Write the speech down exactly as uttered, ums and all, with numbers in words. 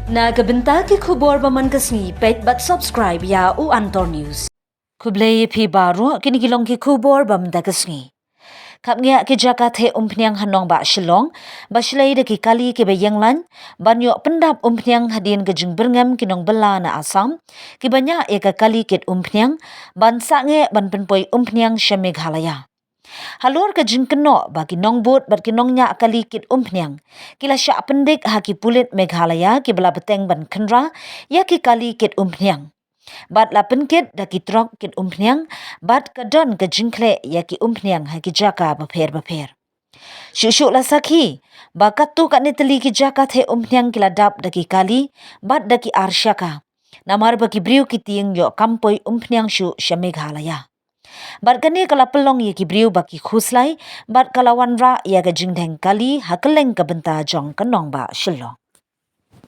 Na ka bynta ki khubor ba man ka sngi, peit bad subscribe ïa u Antor News. Khublei ïa phi baroh, kine ki long ki khubor ba mynta ka sngi. Khapngiah ki jaka theh umphniang ha nongbah Shillong ba shlei da ki kali kiba ïeng lain ban ïoh pyndap umphniang hadien ka jingbyrngem ki nongbylla na Assam kiba ñiah ïa ka kali kit umphniang ban sangeh ban pynpoi umphniang sha Meghalaya. Halor ka jingkynnoh ba ki nongbud bad ki nongñiah kali kit umphniang ki la shah pyndik ha ki pulit Meghalaya kiba la bteng ban khynra ïa ki kali kit umphniang bad la pynkit da ki trok kit umphniang bad ka don ka jingkhleh ïa ki umphniang ha ki jaka bapher bapher. Shuh shuh la sakhi ba katto katne tylli ki jaka theh umphniang ki la dap da ki kali bad da ki arshaka, namar ba ki briew ki tieng ïoh kam poi umphniang shuh sha Meghalaya. Bad kane ka la pynlong ïa ki briew ba ki khuslai bad ka la wanrah ïa ka jingdheng kali ha kylleng ka bynta jong ka nongbah Shillong.